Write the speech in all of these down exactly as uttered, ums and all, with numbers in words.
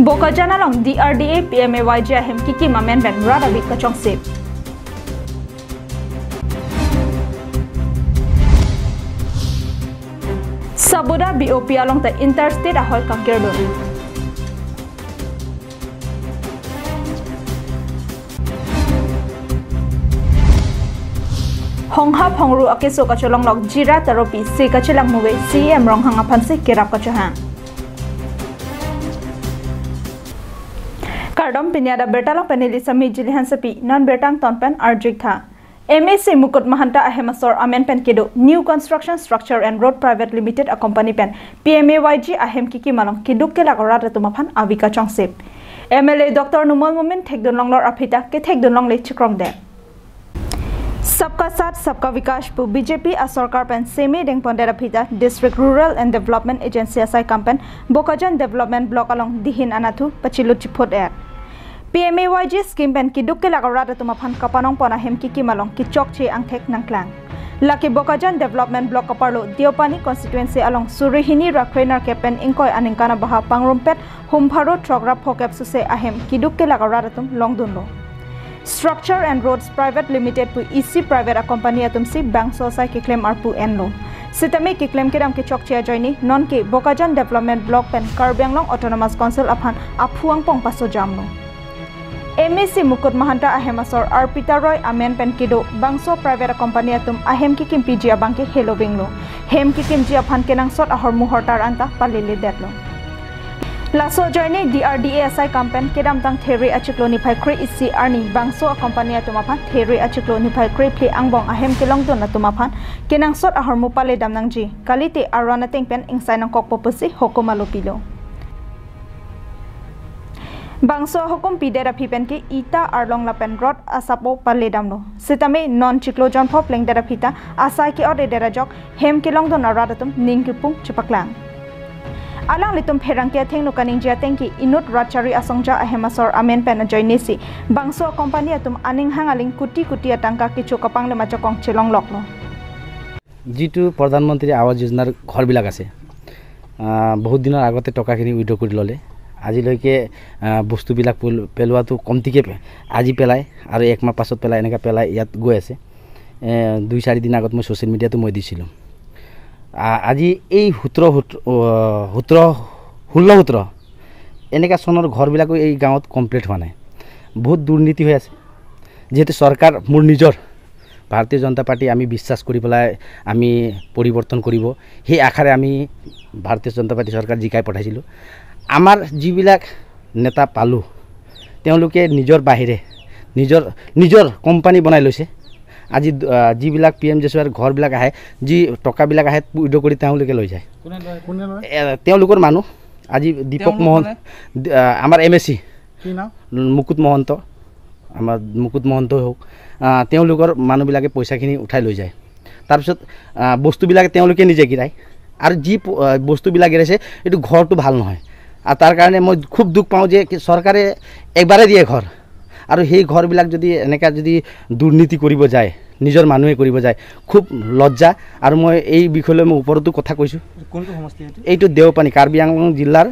Bokajan along D R D A P M A Y G ahem kikim amen pen rat avi kachongsip. Saboda B O P along ta interstate ahoi kangkirdun. Honghap hongru akeso kacholonglok Jira Taropi se kachelang muve C E M Ronghang aphansi kerap kachohang. Kardom, pini adap birta along pen neli Sami Jili Hansepi, non birta angton pen arju-ik tha. M A C Mukut Mahanta ahem asor amen pen kedo New Construction Structure and Road Private Limited a company pen P M A Y G ahem kikim along keduk kelak arat atum aphan avi kachongsip. M L A Doctor Numal Momin thekdun longlor aphi ta kethekdun longle chikrongdet. Sabka Saath Sabka Vikash pu B J P a sorkar pen seme dengpondet aphi ta District Rural and Development Agency asaikam pen Bokajan Development Block along dihin anatthu pachilut chiphut-et. P M A Y G scheme pen keduk kelak arat atum aphan kapanongpon ahem kikim along kechokche angthek nangklang. Lake Bokajan Development Block kaparlo Deopani constituency along suri hini ra kre nerkep pen ingkoi aningkan abaha pangrumpet hum pharo throk ra phokep suse ahem keduk kelak arat atum longdunlo. Structure and Roads Private Limited pu isi private a company atumsi bangso asai keklem arpu enlo. Sitame keklem kedam kechokche ajoine nonke Bokajan Development Block pen Karbi Anglong Autonomous Council aphan aphu angpong pasojamlo. M A C Mukut Mahanta ahem asor Arpita Roy amen pen kedo bangso private a company atum ahem kikimpiji abangke helovinglo. Hem kikimji aphan kenangsot ahormu hortar anta paleledetlo. Laso ajoine D R D A asaikam pen kedamtang There achiklo niphai kre isi arni bangso a company atum aphan There achiklo niphai kre phli angbong ahem kelongdun atum aphan kenangsot ahormu paledam nangji, kalite aron ateng pen ingsai nangkokpo pusi hukum alo pilo. Bangso ahukum pidet aphi pen ke ita arlong lapen rod asapo paledamlo. Sitame non chiklo jonpho plengdet aphi ta asai ke-ot-edet ajok hem kelongdun arat atum ning kipung chepaklang. Alanglitum pherangke athengno kaningje ateng ke inut rat chari asongja ahem asor amen pen ajoinesi bangso company atum aning hang aling kuti kuti atangka kecho kapanglem ajakong chelongloklo. যিটো প্ৰধানমন্ত্ৰী আৱাস যোজনাৰ ঘৰবিলাক আছে, আহ, বহুত দিনৰ আগতে টকাখিনি উইড্ৰ কৰি ল'লে। আজিলৈকে, আহ, বস্তুবিলাক পেল-, পেলোৱাটো কমটিকে পে-, আজি পেলাই আৰু এক মাহ পাছত পেলাই, এনেকা পেলাই ইয়াত গৈ আছে। এ, দুই চাৰি দিন আগত মই ছ'চিয়েল মিডিয়াতো মই দিছিলোঁ। আ-, আজি এই সোতৰ সোত-, অ, সোতৰ, ষোল্ল সোতৰ এনেকা চনৰ ঘৰবিলাকো এই গাঁৱত কমপ্লিট হোৱা নাই। বহুত দুৰ্নীতি হৈ আছে। যিহেতু চৰকাৰ মোৰ নিজৰ, ভাৰতীয় জনতা পাৰ্টি আমি বিশ্বাস কৰি পেলাই আমি পৰিৱৰ্তন কৰিব, সেই আশাৰে আমি ভাৰতীয় জনতা পাৰ্টি চৰকাৰ জিকাই পঠাইছিলোঁ। আমাৰ যিবিলাক নেতা পালোঁ, তেওঁলোকে নিজৰ বাহিৰে নিজৰ, নিজৰ কোম্পানী বনাই লৈছে। আজি, আহ, যিবিলাক পি এম জি এছ ৱাইৰ ঘৰবিলাক আহে, যি টকাবিলাক আহে, উইড্ৰ কৰি তেওঁলোকে লৈ যায়। কোনে লয়? কোনে লয়? এ, তেওঁলোকৰ মানুহ। আজি দীপক তেওঁলোক মোহন, মানে? দি-, আহ, আমাৰ এম এ চি কি নাম? মুকুট মহন্ত, আমাৰ মুকুট মহন্তই হওক, আহ, তেওঁলোকৰ মানুহবিলাকে পইচাখিনি উঠাই লৈ যায়। তাৰপিছত, আহ, বস্তুবিলাক তেওঁলোকে নিজে গিৰাই আৰু যি প-, আহ, বস্তুবিলাক গিৰাইছে, এইটো ঘৰটো ভাল নহয়। আৰু তাৰ কাৰণে মই খুব দুখ পাওঁ যে কি চৰকাৰে একবাৰে দিয়ে ঘৰ আৰু সেই ঘৰবিলাক যদি এনেকা যদি দুৰ্নীতি কৰিব যায়, নিজৰ মানুহে কৰিব যায়, খুব লজ্জা। আৰু মই এই বিষয় লৈ মই ওপৰতো কথা কৈছোঁ। কোনটো সমষ্টি এইটো? এইটো দেওপানী, কাৰ্বি আংলং জিলাৰ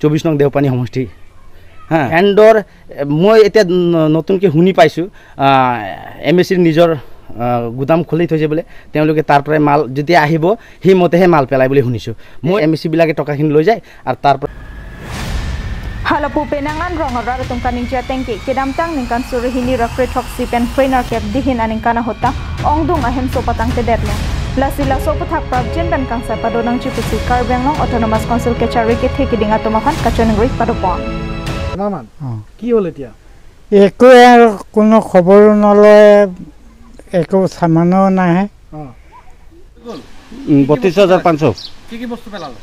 চৌবিশ নং দেওপানী সমষ্টি। হা, ভেণ্ডৰ, এ, মই এতিয়া ন-, নতুনকৈ শুনি পাইছোঁ, আহ, এম এ চিৰ নিজৰ, আহ, গুদাম খুলি থৈছে বোলে। তেওঁলোকে তাৰ পৰাই মাল যেতিয়া আহিব, সেইমতেহে মাল পেলাই বুলি শুনিছোঁ। মই এম এ চিবিলাকে টকাখিনি লৈ যায় আৰু তাৰ পৰা Halapu penang an rong arat atum kaningje ateng ke, kedamtang ningkan suri hini ra kre throksi pen kre nerkep dihin aningkan ahut ta ongdung ahemso patangtedetlo. Lasi laso aputhak prapjin pen kangsai padonangji pusi Karbi Anglong Autonomous Council kechari kethe kiding atum aphan kachiningri padopon. কিমান মান? অ। কি হ'ল এতিয়া? একোৱে আৰু কোনো খবৰো নলয়, একো চামানো নাহে। অ। উম, বত্ৰিশ হাজাৰ পাঁচশ। কি কি বস্তু পেলালে?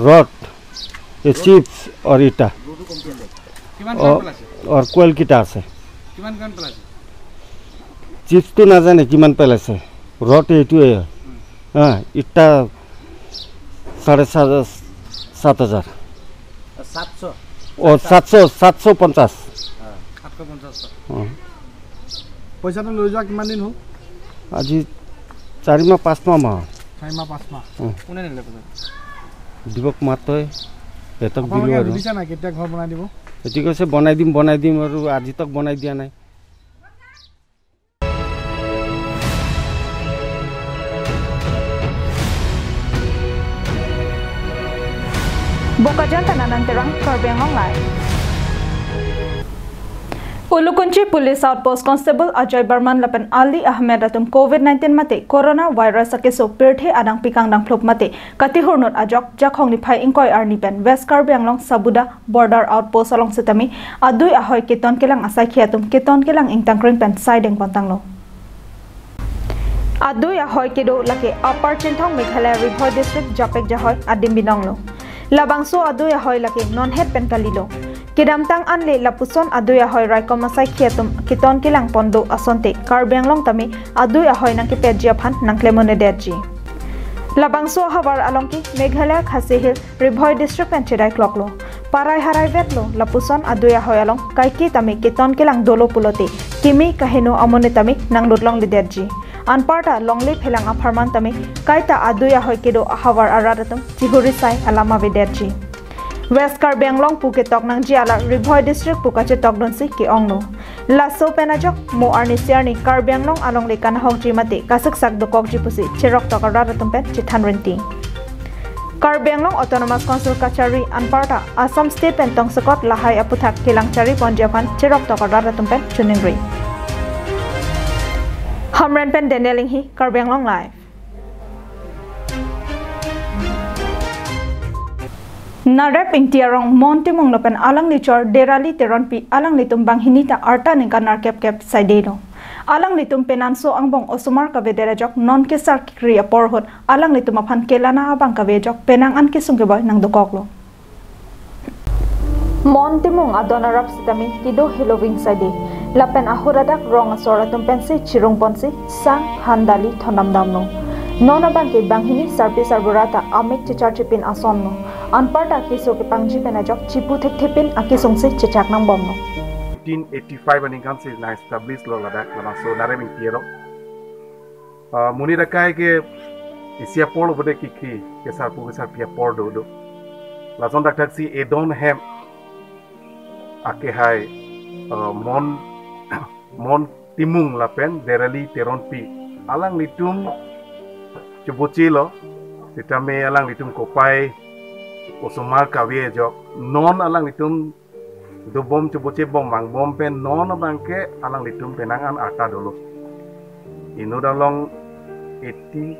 ৰড, এ, চিপছ আৰু ইটা। কিমান অ, কিমান পেলাইছে? আৰু কোৱাল কিটা আছে। কিমান কিমান পেলাইছে? চিপছটো নাজানে কিমান পেলাইছে। ৰড এইটোৱে। উম। হা, ইটা চাৰে সাত, সাত হাজাৰ। সাতশ? অ, সাতশ, সাতশ পঞ্চাশ। হা। সাতশ পঞ্চাশ টকা। অ। পইচাটো লৈ যোৱা কিমান দিন হ'ল? আজি চাৰি মাহ, পাঁচ মাহ মান। চাৰি মাহ, পাঁচ মাহ। উম। কোনে নিলে পইচা? দীপক মাতৈ, সিহঁতক দিলোঁ আপোনালোকে আৰু। সুধিছে নাই কেতিয়া ঘৰ বনাই দিব? সিহঁতি কৈছে, "বনাই দিম, বনাই দিম," আৰু আজি তক বনাই দিয়া নাই। Bokajan pen Anand Terang, Karbi Anglong Live. Ulukunchi Police Outpost Constable Ajoy Barman lapen Ali Ahmed atum covid nineteen mate coronavirus akeso pirthe adang pikang dangphlup mate katihurnut ajok Jakhong niphai ingkoi arni pen West Karbi Anglong Sabuda Border Outpost along sitame adui ahoi keton kelang asaikhi atum keton kelang ingtangkring pen saideng pontanglo. Adui ahoi kedo lake Upper Chinthong, Meghalaya, Ri Bhoi District, Japek Jahoi adim binonglo. Labangso adui ahoi lake nonhet pen kalilo. Kedamtang anle lapuson adui ahoi raikom asaikhi atum keton kelang pon do asonte Karbi Anglong tame adui ahoi nangkepetji aphan nangklemone detji. Labangso ahavar along ke Meghalaya, Khasi Hills, Ri Bhoi District pen chedai kloklo. Parai harai vetlo, lapuson adui ahoi along kaike tame keton kelang dolo pulote kimi kaheno amone tame nanglut longle detji. Anparta longle phelang apharman tame kaita adui ahoi kedo ahavar arat atum chihuri sai alam ave detji. West Karbi Anglong pu ketok nangji alar Ri Bhoi District pu kachetokdunsi ke-onglo. Laso pen ajok mo arnisi arni Karbi Anglong alongle kanahokji mate kasiksak dokokji pusi cheroktok arat atum pen chethan rinti. Karbi Anglong Autonomous Council kachari anparta Assam State pen tongsekot lahai aputhak kelang chari ponji aphan cheroktok arat atum pen choningri. Hamren pen Daniel Inghi, Karbi Anglong Live. Narep Ingti arong Mon Timung lapen alangli chor Derali Teronpi alanglitum banghini ta arta ningkan nerkep kep saidelo. Alanglitum penanso angbong osomar kavedet ajok non kesar kekri apor ahut alanglitum aphan kelana abang kave ajok penang an kesung keboi nangdokoklo. Mon Timung adon arap sitame kedo heloving saide. Lapen ahut adak rong asor atum pensi chirung ponsi sang han dali thondam damlo. Non abang ke banghini sarpi sarbura ta amek chechar chepin asonlo. Anparta keso kepangji pen ajok chipu thekthepin akesungsi chechak nangbomlo. Nineteen eighty-five aningkan si nang establish lo ladak labangso Narep Ingti arong. Ah, monit akai ke isi apor lo bode kekri, kesarpo kesarpi apor dodo. Lason thakthak si edon hem akehai, ah, Mon, Mon Timung lapen Derali Teronpi alanglitum chobochelo, sitame alanglitum kopai osomar kave ajok non alanglitum dobom choboche bom vangbom pen non abang ke alanglitum penang an arta dolo. Inut along eighty,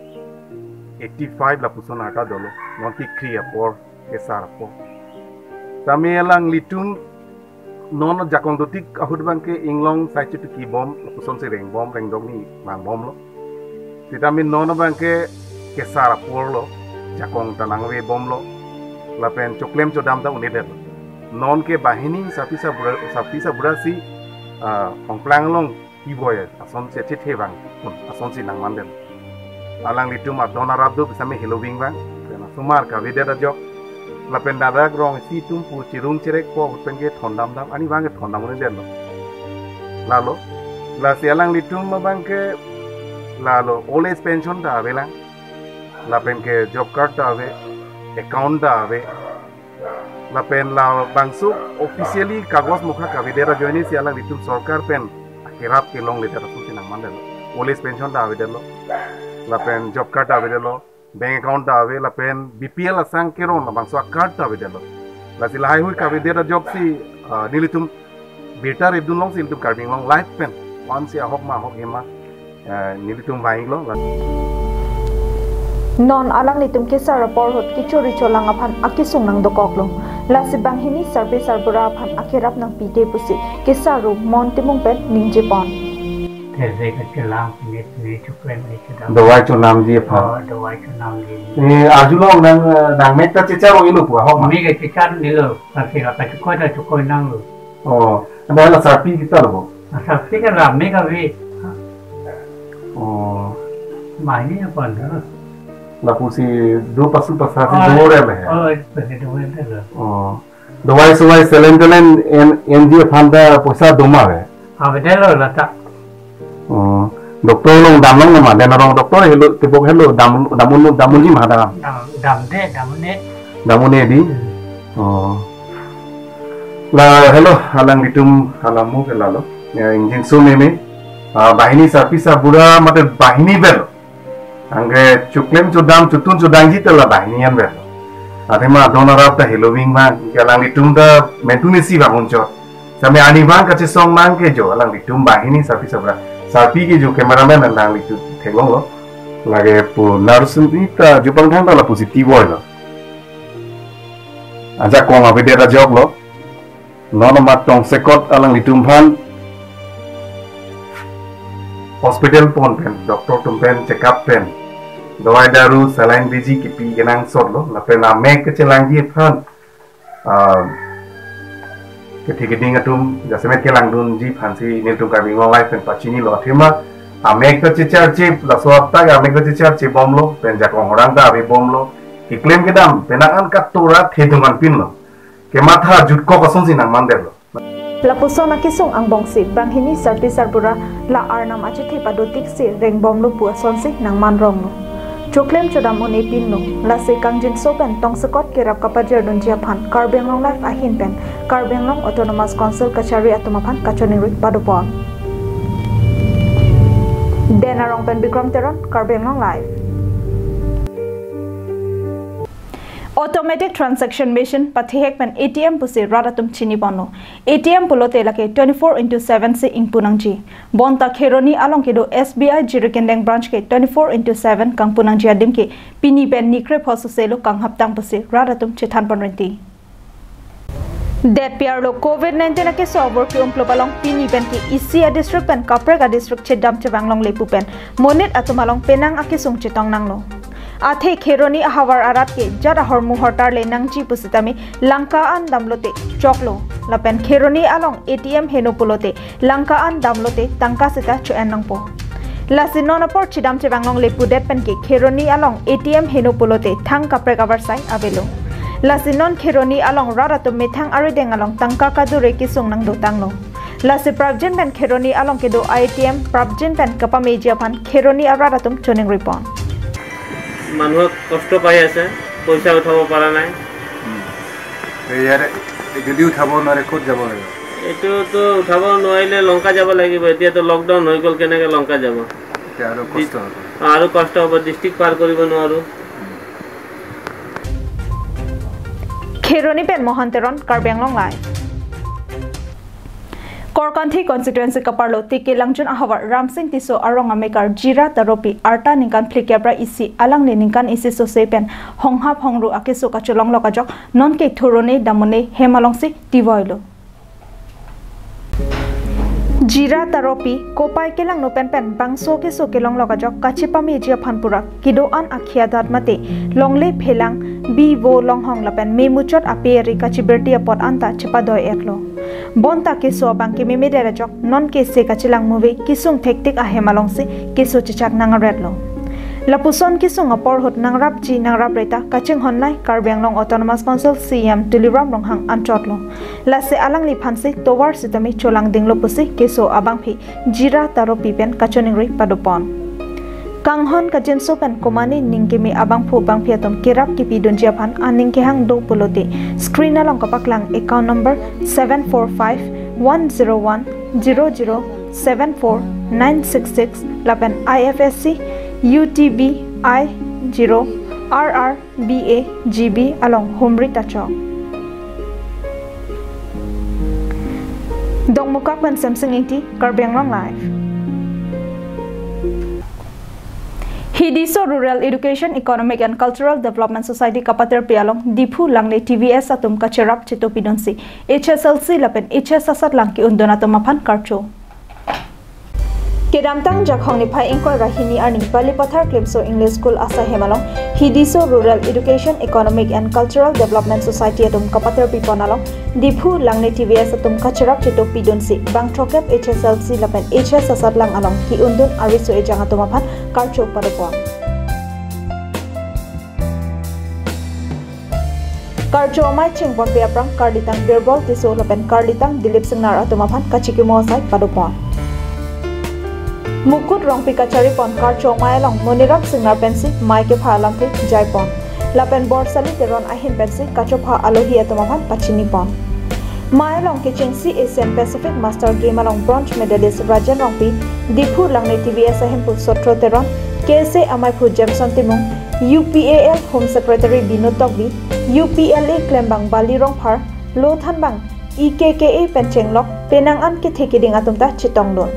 eighty-five lapuson arta dolo. Non kekri apor, kesar apor. Tame alanglitum non jakong dotik ahut abang ke inglong sai chutuki bom, lapusonsi rengbom, rengdok ni vangbomlo. Sitame non abang ke kesar apor lo, jakong ta nangvebomlo, lapen choklem chodam ta un-edetlo. Non ke banghini sarpi sarbura, sarpi sarbura si, ah, ongplang along keboi asonsi chethe vang, un, asonsi nangmandet. Alanglitum adon arap do, bisame heloving vang, lapen osomar kavedet ajok, lapen dadak rong isi atum pu chirung cherek po ahut pen ke thondam dam, ani abang ke thondam un-edetlo. Lalo, lasi alanglitum abang ke, lalo, old age pension ta avelang, lapen ke job card ta ave, account ta ave, lapen labangso officially kagos mokha kavedet ajoine si alanglitum sorkar pen akerap kelongledet asonsi nangmandet. Old age pension ta avedetlo, lapen job card ta avedetlo, bank account ta ave, lapen B P L asang keron labangso acard ta avedetlo. Lasi lahai hui kavedet ajoksi, ah, nelitum birta repdun longsi nelitum Karbi Anglong Live pen, ko-ansi ahok ma ahok hema, eh, nelitum vanglo. Non alanglitum kesar apor ahut kechori cholang aphan akesung nangdokoklo. Lasi banghini sarpi sarbura aphan akerap nangpide pusi kesaru Mon Timung pen ningjepon. These kachelang pine pine choklem ni chodam. Dawai chonamji aphan. Oh, dawai chonamji. Eh, arjulong nang, eh, nangmek ta chechar ong-elo pu ahok ma? Mek ta chechar nelo, lasi la kachokoi ta chokoi nanglo. Oh, anda la sarpi kita lo. Sarpi ke la mek ave. Oh. Banghini aphan, ha? Lapusi do pasu pasa si, ah, dorem he. Oh, pasi dorem he lo. Oh. Dawai sawai saline taline en, enji aphan ta poisa doma ave? Avedetlo lata. Oh. Doctor along damlong ma, den arong doctor helo, tebok helo, dam, damun, damunji ma dam? Dam, damde, damune. Damune di? Hmm. Oh. La, hello, alanglitum alamo ke lalo. Ya, ingjinso meme. Ah, banghini sarpi sarbura mate banghini ber. Anke choklem chodam chotun chodangji ta la banghini an ber. Athema adon arap ta heloving mang, ke alanglitum ta mentunesi bang unchot. Same arnivang kachesong mang ke jo, alanglitum banghini sarpi sarbura. Sarpi ke jo cameraman alanglitum theklonglo. Lake pu nurse ni ta jupang thang ta la positive oilo. Ajakong avedet ajoklo. Non amat tongsekot alanglitum aphan hospital pon pen, doctor atum pen, check up pen, dawai daru, saline biji kipi kenangsotlo, lapen amek kechelangji aphan, ah, kethe keding atum jasemet kelangdunji aphansi nelitum Karbi Anglong Live pen pachinilo. Athema amek ta checharche, laso apta amek ta checharche bomlo, pen jakong orang ta ave bomlo, keklem kedam penang an katura thedung anpinlo. Kematha jutkok asonsi nangmandetlo. Lapuson akesung angbongsi banghini sarpi sarbura la arnam achithi padotiksi rengbomlo pu asonsi nangmanronglo. Choklem chodam un-epinlo. Lasi kangjinso pen tongsekot kerap kapajirdunji aphan Karbi Anglong Live ahin pen Karbi Anglong Autonomous Council kachari atum aphan kachoningri padopon. Den Arong pen Bikram Teron, Karbi Anglong Live. Automatic transaction machine pathihek pen A T M pusi rat atum chiniponlo. A T M pulote lake twenty-four into seven si ingpu nangji. Bonta Kheroni along kedo S B I Jirikindeng branch ke twenty-four into seven kangpu nangji adim ke pini pen ni krepho soselo kanghaptang pusi rat atum chethanpon rinti. Detpi arlo covid nineteen akeso abor ke-umplop along pini pen ke isi adistrict pen kaprek adistrict chedam chevanglongle pu pen monit atum along penang akesung chetong nanglo. Athe Kheroni ahavar arat ke jat ahormu hortar le nangji pusitame langka an damlote choklo. Lapen Kheroni along A T M heno pulote langka an damlote tangka seta cho-en nangpo. Lasi non apor chedam chevanglongle pudet pen ke Kheroni along A T M heno pulote thang kaprek avarsai avelo. Lasi non Kheroni along rat atum methang arideng along tangka kadure kesung nangdotanglo. Lasi prapjin pen Kheroni along kedo A T M prapjin pen kapameji aphan Kheroni arat atum choningripon. মানুহ কষ্ট পাই আছে, পইচা উঠাব পৰা নাই। এই ইয়াৰে যদি উঠাব নোৱাৰে, ক'ত যাব লাগিব? এইটোতো উঠাব নোৱাৰিলে লংকা যাব লাগিব। এতিয়াতো লকডাউন হৈ গ'ল, কেনেকে লংকা যাব? এতিয়া আৰু কষ্ট হ'ব। আৰু কষ্ট হ'ব, ডিষ্ট্ৰিক্ট পাৰ কৰিব নোৱাৰো। Kheroni pen Mohan Teron, Karbi Anglong Live. Korkanthi constituency kaparlo T K Langjun ahavar Ramsing Tisso arong amekar Jira Taropi arta ningkan phlikep ra isi alangli ningkan isi sose pen honghap hongru akeso kacholonglok ajok nonke thurone damone hem alongsi tivoilo. Jira Taropi kopai kelangno penpen bangso keso kelonglok ajok kachepameji aphan pura kedo-an akhei adat mate longle phelang bi vo longhong lapen me muchot ape ari kachibirti apot anta chepadoi-etlo. Bonta keso abang kememedet ajok nonke se kachelang muve kesung thektik ahem alongsi keso chechak nangaretlo. Lapuson kesung apor ahut nangrapji nangrapre ta kachinghon nai Karbi Anglong Autonomous Council C E M Tuliram Ronghang anchotlo. Lasi alangliphansi tovar sitame cholangdinglo pusi keso abangphi Jira Taropi pen kachoningri padopon. Kanghon kajinso pen komane ningkeme abangphu bangphi atum kerap kipidunji aphan aning kehang do pulote screen along kapaklang account number seven four five one zero one zero zero seven four nine six six lapen I F S C U T B I zero R R B A G B along humri tachok. Dongmukak pen Samsung Ingti, Karbi Anglong Live. Hidiso Rural Education, Economic and Cultural Development Society kapaterpi along Diphu Langle T V S atum kacherap chetopidunsi H S L C lapen H S asatlang ke-undun atum aphan karcho. Kedamtang Jakhong niphai ingkoi ra hini arni Balipathar Klimso English School asaihem along Hidiso Rural Education, Economic and Cultural Development Society atum kapaterpipon along Diphu Langle T V S atum kacherap chetopidunsi bang throkkep H S L C lapen H S asatlang along ke-undun ariso ejang atum aphan karcho padopon. Karcho amei chingponpe aphrang karlitang Birbol Tisso lapen karlitang Dilip Singnar atum aphan kachikimo asai padopon. Mukut Rongpi kacharipon karcho amei along Moniram Singnar pensi mei kepha alamthe jaipon. lapen Borsali Teron ahin pensi kachopha alohi atum aphan pachini pon. Mei along kechengsi Asian Pacific Master Game along bronze medalist Rajen Rongpi, Diphu Langneti V S ahemphu Sotro Teron, K S A amaiphu Jameson Timung, U P A L Home Secretary Binod Tokbi, U P L A klembang Bali Rongphar, lo thanbang E K K A pen chenglok penang an kethe keding atum ta chetongdun.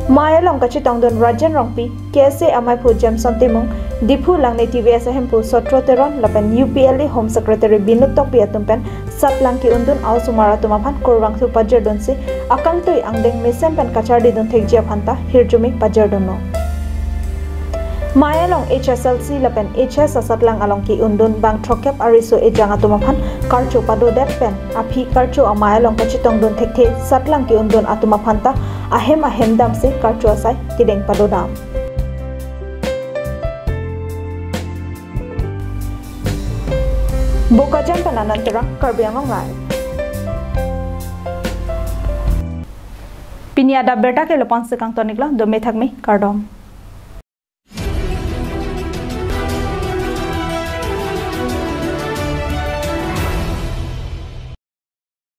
Mei along kachetongdun Rajen Rongpi, K S A amaiphu Jameson Timung, Diphu Langneti V S ahemphu Sotro Teron lapen U P L A Home Secretary Binod Tokbi atum pen satlang ke-undun a-osomar atum aphan kurvangthu pajirdunsi akangtui angdeng mesen pen kacharlidun thekji aphan ta hirjume pajirdunlo. Mei along H S L C lapen H S asatlang along ke-undun bang throkkep ariso ejang atum aphan karcho padodet pen aphi karcho amei along kachetongdun thekthe satlang ke-undun atum aphan ta ahem ahem damsi karcho asai kedeng padodam. Bokajan pen Anand Terang, Karbi Anglong Live. Pini adap abirta ke lapu-an si kangton-iklo, dome thakme, kardom.